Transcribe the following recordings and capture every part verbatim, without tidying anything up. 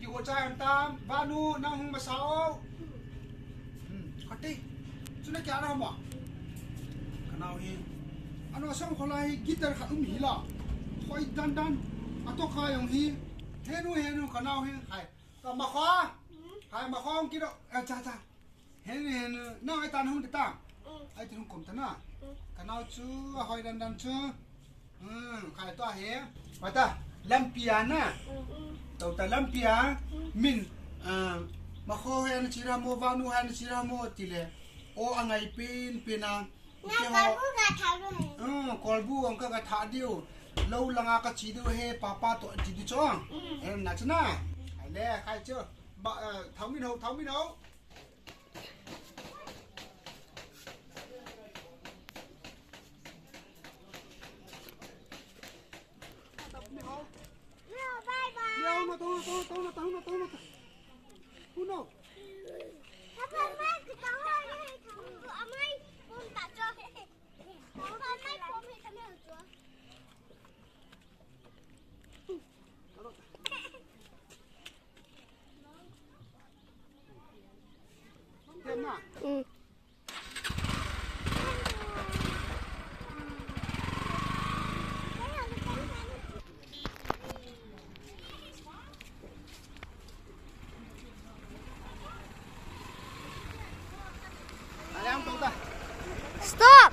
Ko cha em tam, Vanu, nang hung masa o. Hmm, kati. Chu na kya na ma? Ka nau hi. Ano sang khola hi guitar khat um hi la. Khoi dan dan. Ato ka jong hi. Henu, henu, ka nau hi. Hai. Ka ma kho. Hai, ma kho ki do. Eh, cha, cha. Henu, henu. Nang ai tan hung de ta. Ai tin hung kom ta na. Ka nau chu, a hoi dan dan chu. Hmm, khai to he. Pata, lampi a na. Tau ta lampi a. Min, ah, ma kho he na chira mo, Vanu he na chira mo, tile. O angai pin, pin a. Na. Ite ho. Kolbu ka tha lo he. Hmm, kolbu ang ka ka tha diu. Lo langa ka chi diu he, papa to chi diu cho. Mm. Em na chuna. Ale, khai cho. Ba, eh, thau min ho, thau min ho. Mm. Stop!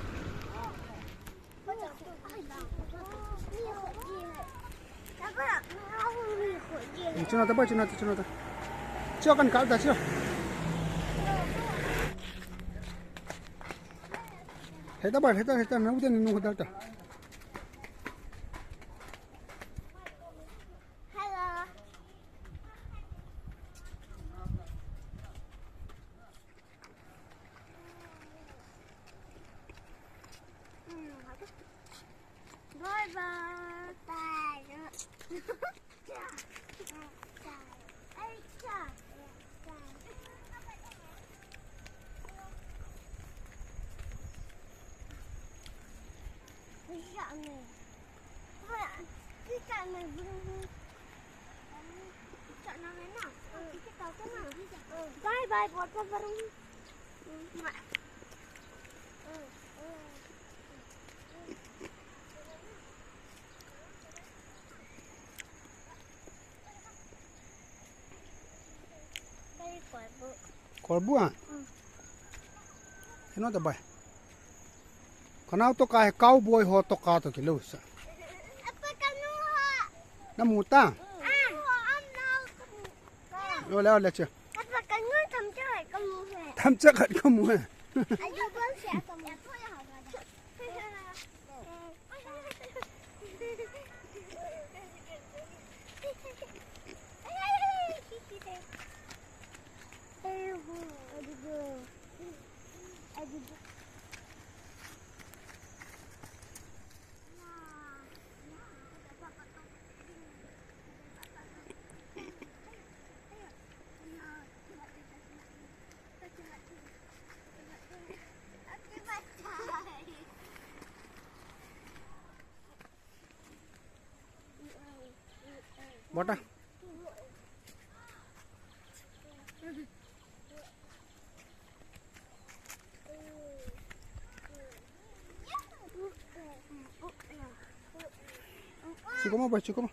Chuna ta ba, chuna ta, chuna ta. Chua kan kal ta, chua. Heta ba, heta, heta, na udan nu dal ta. Hello. Bye bye. Bye. Bye bye, bota barung. Kolbu a? Hino ta bai. Kanau to ka he cowboy ho to ka to kilo sa. Apa kanu ha? Na mu ta? Ah. Ole, ole, che. Apa kanu tam che ka mu he. Tam che ka mu he. Ayo bol se ka mu. Bota. Chiko mo, boy, chiko mo.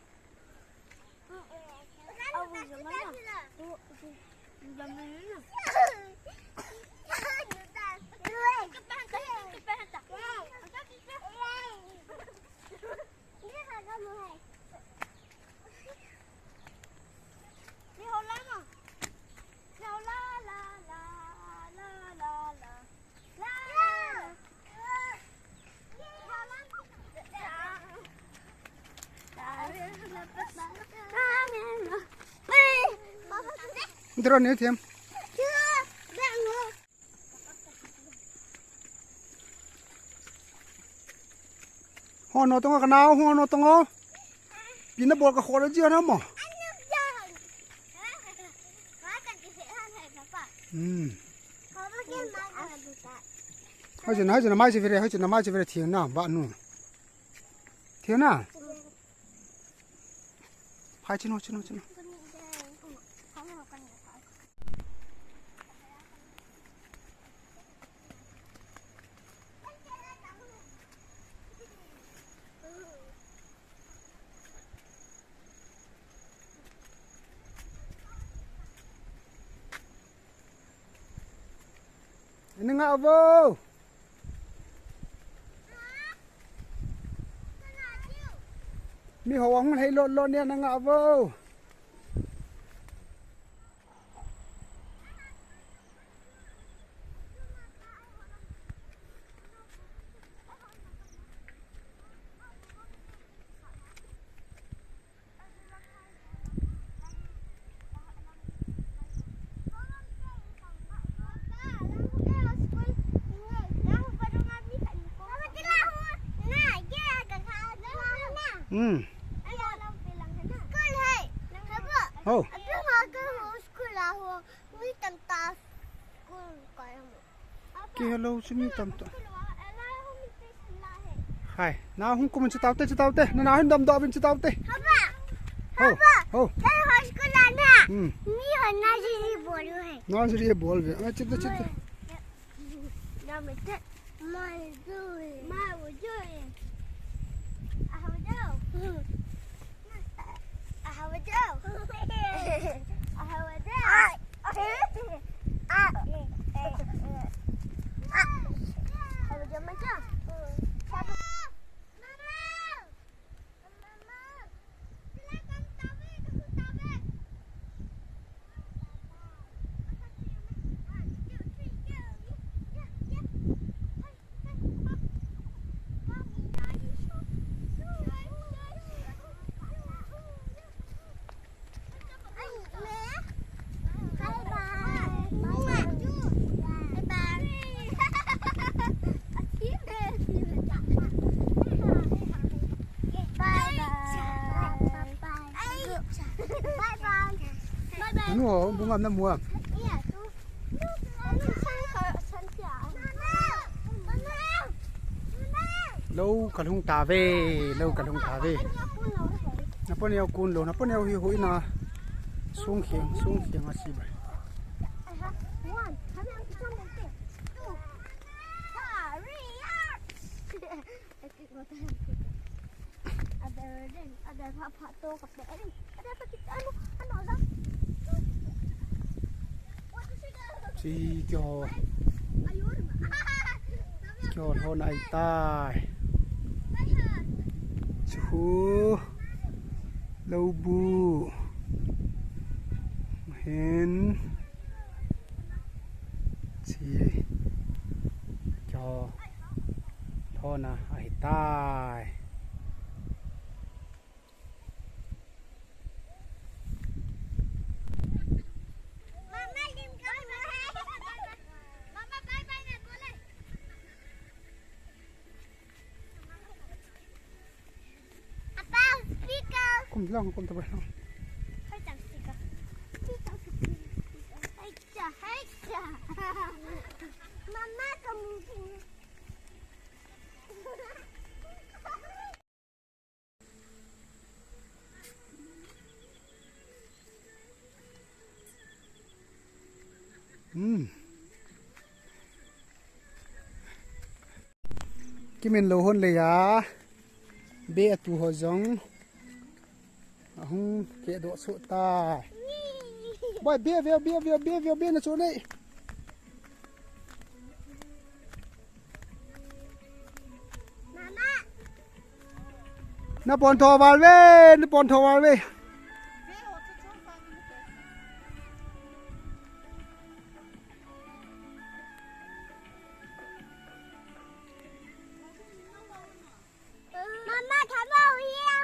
Drone ni thiam. Ho no tongo ka nau, ho no tongo. Pina bol ka khol ji na mo. Hmm. Hai jena, hai jena, mai je vere, hai jena, mai je vere, thiang na, ba nu. Thiang na. Hai chino, chino, chino. Avo. Mi ho ahung lhai lot lot nia nanga avo. Hmm. Oh. Ki hello, simi tam ta. Hai, na hung kum chi taute, chi taute. Na, na hung dam do bin chi taute. Haba. Ho, haba. Ho. Kal high school la na. Hmm. Mi ho na ji ji bol hai. Na ji ji bol ve. Ai, chit, chit. Na me te. Ma ji. Ma ji. Ah, ho jo. Hmm. Anu, bunga na mua. Lou kalhung tave, lou kalhung tave. Napon yau kun lou, napon yau hi hui na. Sung kheng, sung kheng asi bai. Chi kyo, kyo lhon ahitai. Chu hu, lou bu. Hin. Chi kyo lhon ahitai. Kum lang, kum tabah lang. Mama, kamu. Hmm. Kimin lou hon le ya. Be atu ho jong. Ahung ke do so ta. Boy, be, be, be na chu nei. Na pon tho val ve, na pon tho val ve. Mama, come over here.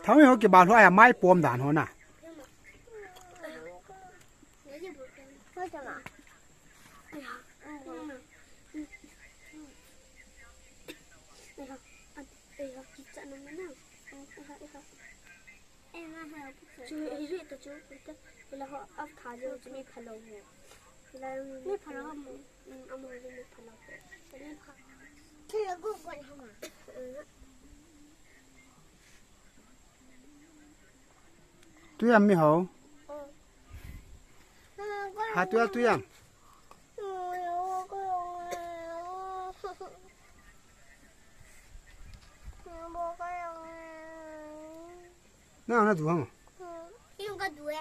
Thang mi ho kibal ho a mai pom dan ho na. Tuiam mi ho. Ha, tuiam, tuiam. Na, na duang. Yung ka duwe.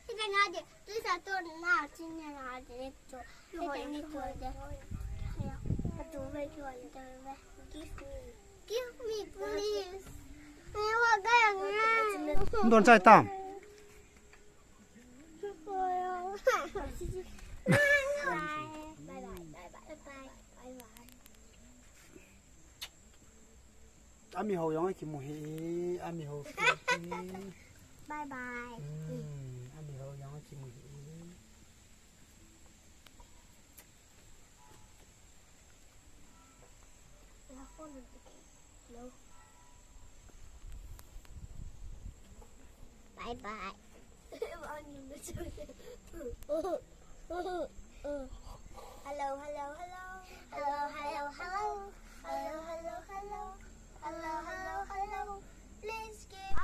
Sige nga de. Tu sa to na, chin na na de to. Sige ni to de. Ka duwe ko de. Give me. Give me, please. Ni wa ga yang na. Don chai tam. Bye bye, bye bye, bye bye, bye bye. Ami ho jong kimu hi, ami ho kimu hi. Bye bye. Hmm, ami ho jong kimu hi. Bye bye. Hello, hello, hello. Hello, hello, hello. Hello, hello, hello. Hello, hello, hello. Please give.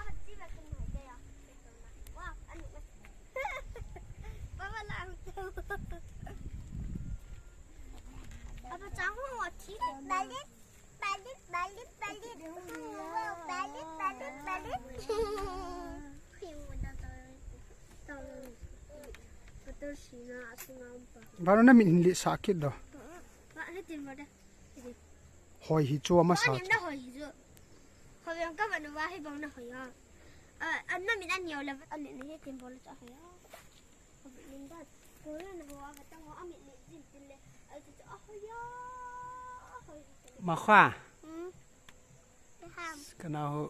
Baba lang. Apa chang ho thi. Balik, balik, balik, balik. Balik, balik, balik. Baru na min hindi sakit do. Ba, ni tin mo da. Hoi hi chu ama sa. Ani na hoi hi chu. Hoi yang ka ba nu ba hi bang na hoi ha. Ah, an na min an yo la an ni hi tin bol cha hoi ha. Hoi min da. Ko na ho a ka tang ho a min ni jin tin le. Ai chu a hoi ha. Hoi. Ma kha. Hmm. Ka na ho.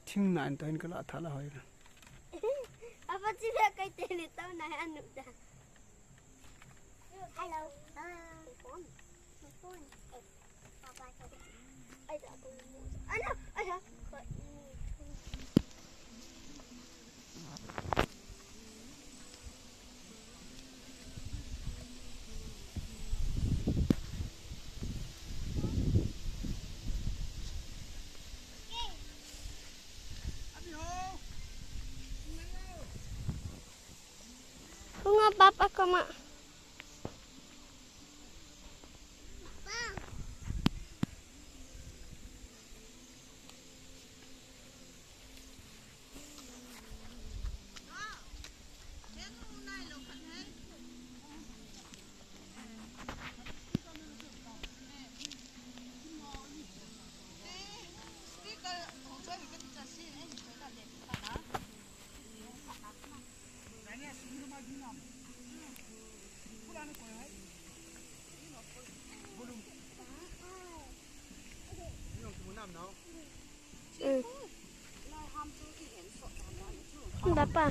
Thing na an to hin ka la tha la hoi na. Apa chi le kai te ni tau na an nu da. Hello. Ah, phone. Phone. Nga papa kama. Bapa.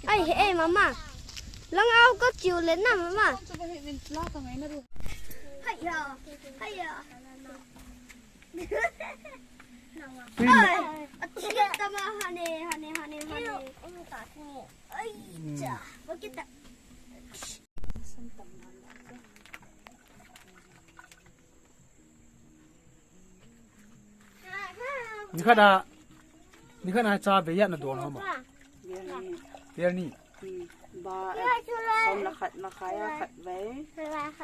Ai, eh, mama. Lang au ka kiu le na, mama. Haya, haya. Ai, a chi ta ma hane, hane, hane, hane. Ai, cha. Bakit ta? Nikhat a, nikhat a cha ve ya na don ho ma. Vel ni. Vel ni. Hmm. Ba, eh, som le khat, makhai a khat ve.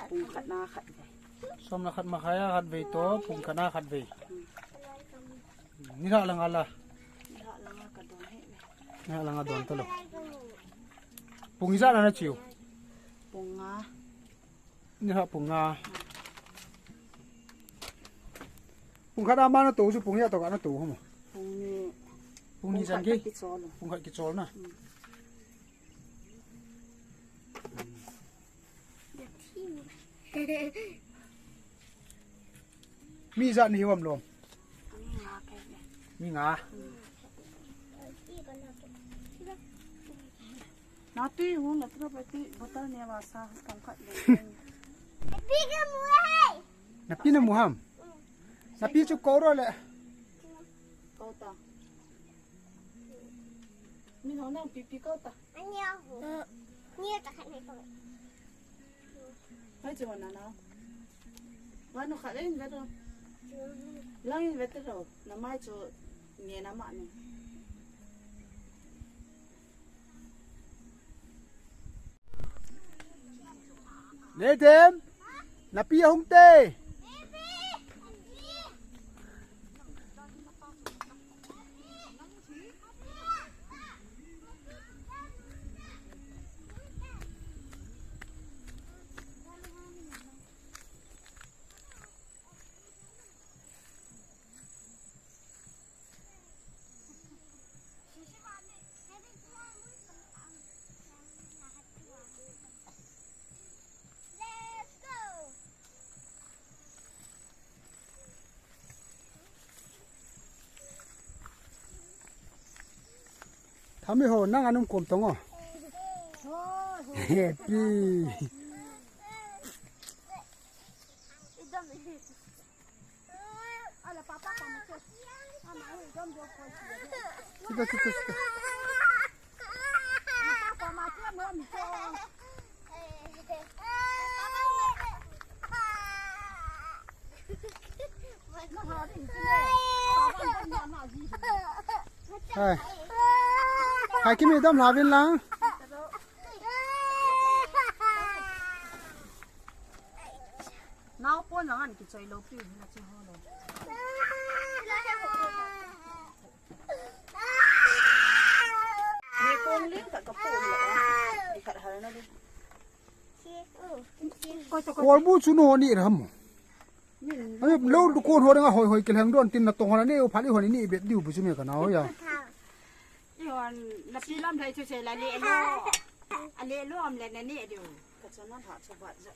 Pung khat na khat ve. Som le khat makhai a khat vei to, pung khat na khat vei. Ni la langa la. Ni la langa ka don he. Ni la langa don to lo. Pung ijat na na chiu. Pung nga. Ni ha pung nga. Pung khat a ma na to su pung ya to ka na to ho mo. Pung ni. Pung ni jan ki. Pung khat kichol na. Mi ijat ni hiu ham lom? Mi nga. Na tui hung na tui pa tui bottle ne va sa pung khat le. Napi na mu ham? Napi chu ko ro le. Ko ta. Mi hong nang pipi ko ta. Ani a hu. Ni ta khat ni ko. Hai chu na na. Wa no khat in ve to. Lang in ve to. Na mai chu ni na ma ni. Neidem, napi ahung te. Thami ho, nang anum kom tong o. Happy. Sita, sita, sita. Hai. Hai, kimi dam lavin lang. Nao pon lang an kichoi lou pi na chi ho lo. Ni kong ling ka ka pon lo. Ni khat hal na di. Kolbu chu no ni ram. Ai lo du kon ho nga hoi hoi kilheng don tin na tong ho na ni u phali ho ni ni bet diu bu chu me ka na ho ya. I hon na pi lam dai chu se la le lo. A le lo am le na ni diu. Ka chana tha chu bat ja.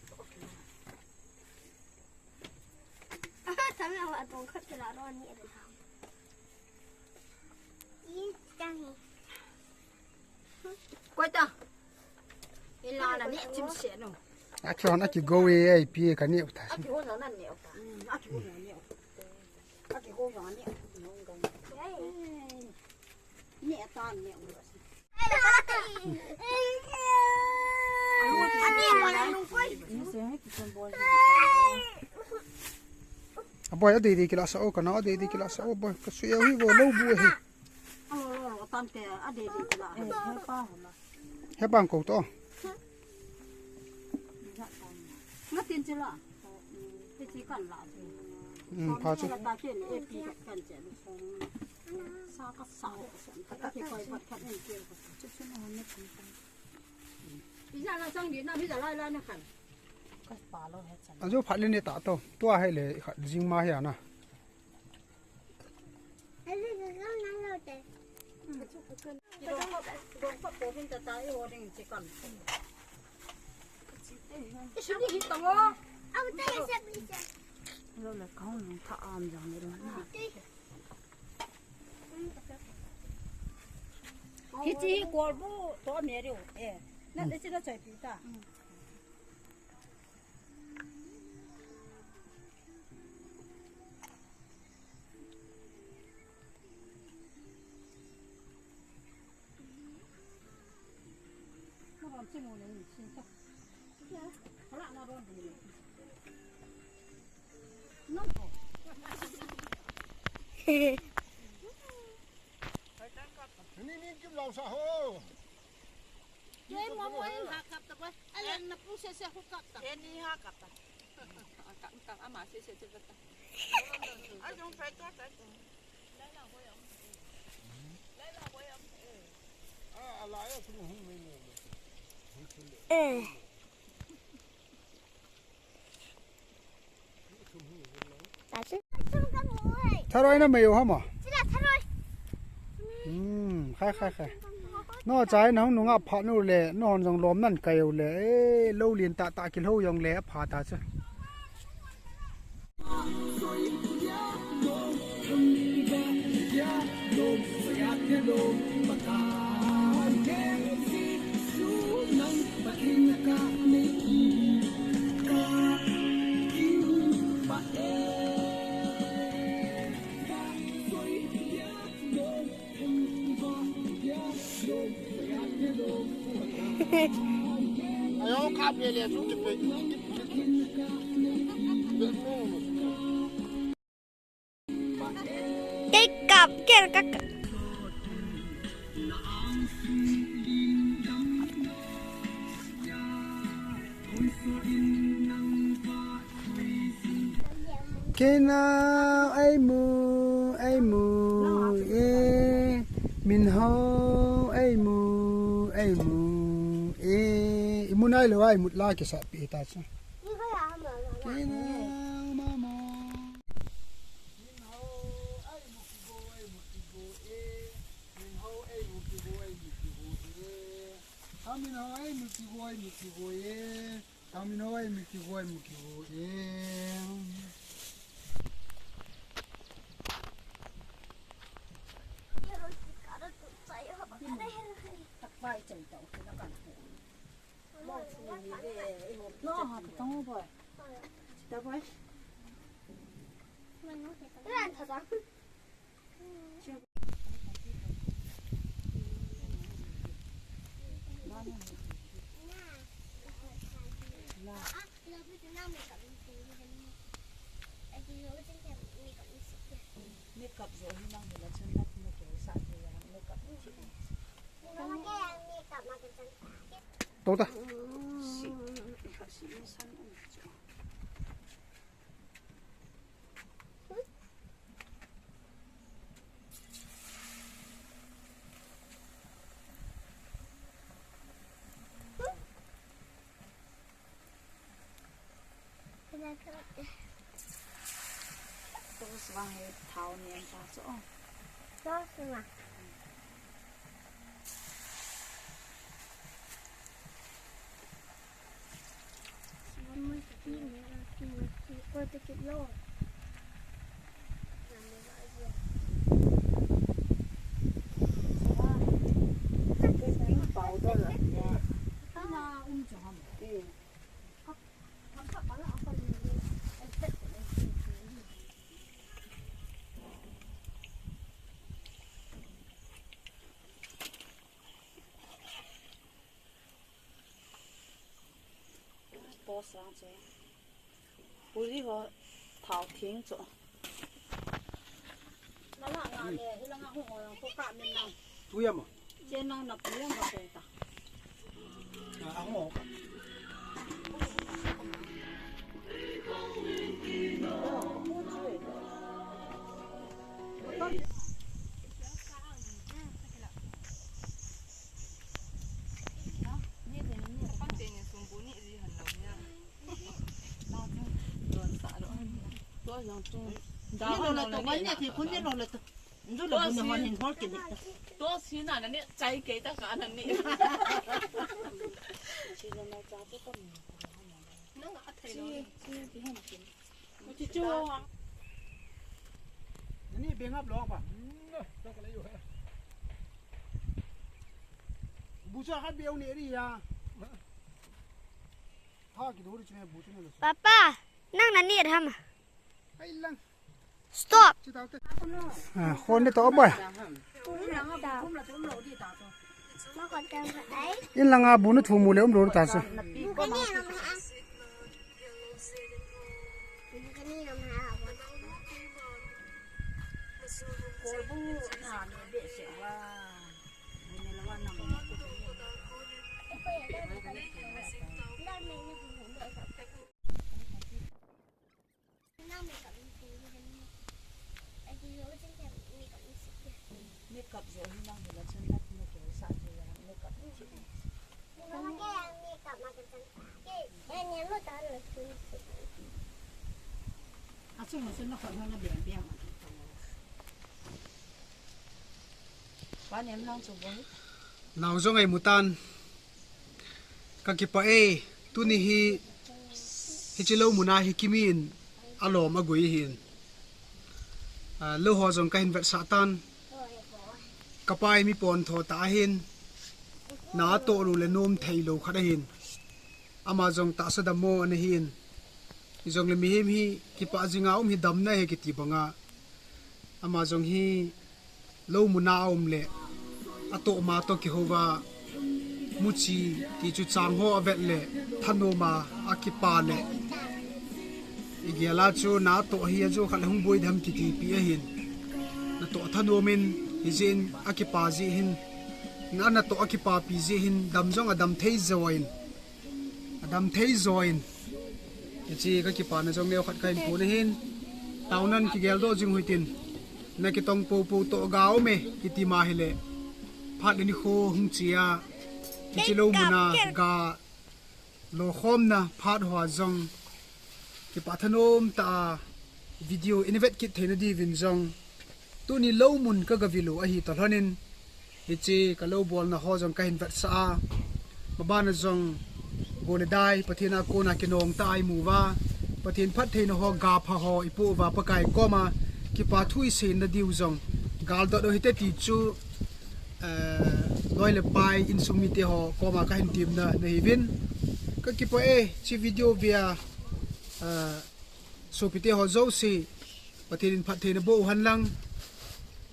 Aha, tang a wa tong khat kila ro ni a tang. I tang hi. Koi ta. Ila na ni chim se no. A ki hon a ki go e ai pi ka ni u ta. A ki hon na ni u ta. Mm, a ki hon na ni u ta. A ki hon na ni u ta. Ni a ta ni u ta. A boy, a dei dei kila sa o, kana a dei dei kila sa o, boy, ka sui a hi vo lo bu hi. He pang ko to. Nga tin chila. Ti chi kan la. Mm, pha chu. Kan che ni, e pi kan che ni. Sa ka sa, ka ta ke koi bat khat en ke. Chu chu na ne kan. Ija la sang di na, ija la la na kan. Ka pa lo he chan. Ajo phat le ne ta to. Tua he le khat jing ma he na. Hichi hi kolbu to me riu. Eh. Na, hichi na choi pi ta. Ni ni kim lau sa ho. Kei mo mo in ha kap ta ba. Alang na pu se se hu kap ta. Kei ni ha kap ta. Tharoi na mei u ham a? Hmm, khai, khai, khai. No chai na hung nunga pha nu le, no hon jong lom nan kai u le. Eh, lo lien tah tah kilho jong le, a pha ta chu. Kei kap, kei kap. Kei nao eimu, eimu e. Min ho eimu, eimu e. Imu nailou a imut la kisah pi ta chu. Kei nao mama. Min ho eimu kigo, eimu kigo e. Min ho eimu kigo, eimu kigo e. Ka min ho eimu kigo, eimu kigo e. Tang min ho eimu kigo, eimu kigo e. Makeup jo hi nang hila chun nat makeup sa thei a, makeup ni. Tou ta. Tos vang hi thao nen ta chu. Tos vang. Tos vang chu. Puri ho thao theng chu. Nala nga le, hilanga hung ho yang ko ka min nang. Tu ya mo. Che nang na pu yang ka pe ta. Ah, hung ho ka. Nani bengap lo ba. Bu cha khat beu ni ri ya. Tha ki do ri chune bu chune lo. Papa, nang nani ham. Ai lang. Stop. Chi tau te. Ah, khon ni to boy. In langa bu na thu mu le um lo ta sa. Nau jong ei mutan. Ka kipah e, tuni hi, hiche lou muna hi kimin alom agui hin. Ah, lou ho jong kahin vetsah tan. Ka pa hi mi pontho tah ahin. Na atoh lou le nom thei lou khat ahin. Ama jong tahsa dammo ana hin. Hijongle mihem hi kipah jinga um hi damna ahi kiti banga. Ama jong hi lou muna aum le atoh ma toh kihouva muchi ti chu chang ho avet le thanoma akipah le igel a chu na atoh hi ajo khat le hung boi dem kitipi ahin. Natoh thanom in hijeh in akipah jeh hin. Na natoh akipapi jeh hin dam jong adam thei join. Adam thei join. Hiche ka kipana jong neokhat kahin pon ahin. Taonan kigeldoh jing u hitin. Na kitong popo toh ga um e, kiti ma hile. Phat le nikho hung che a. Hiche lou muna ga lokhomna phat hoa jong. Kipah thanom tah a video in vet kit theina diuvin jong. Tuni lou mun ka gavil u ahi toh lhonin. Hiche ka lou bolna ho jong kahin vetsah a. Mabana jong go le dai, Pathen a kona kinong tah a imu uva. Pathen phattheina ho gapha ho ipoh uva Pakai koma. Kipathu isei na diu jong. Galdot u hite ti chu, eh, loi le pai insung mite ho koma kahin temna nahiuvin. Ka kipah e, hiche video vea, eh, sopite ho jouse. Pathen in phattheina boh u hen lang.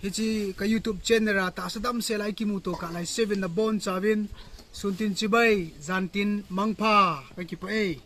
Hiche ka YouTube channel a tahsa damsel a ikimuto kah lai seuvin nabonchauvin. Suntin chibai, jantin mangpha, ka kipah e.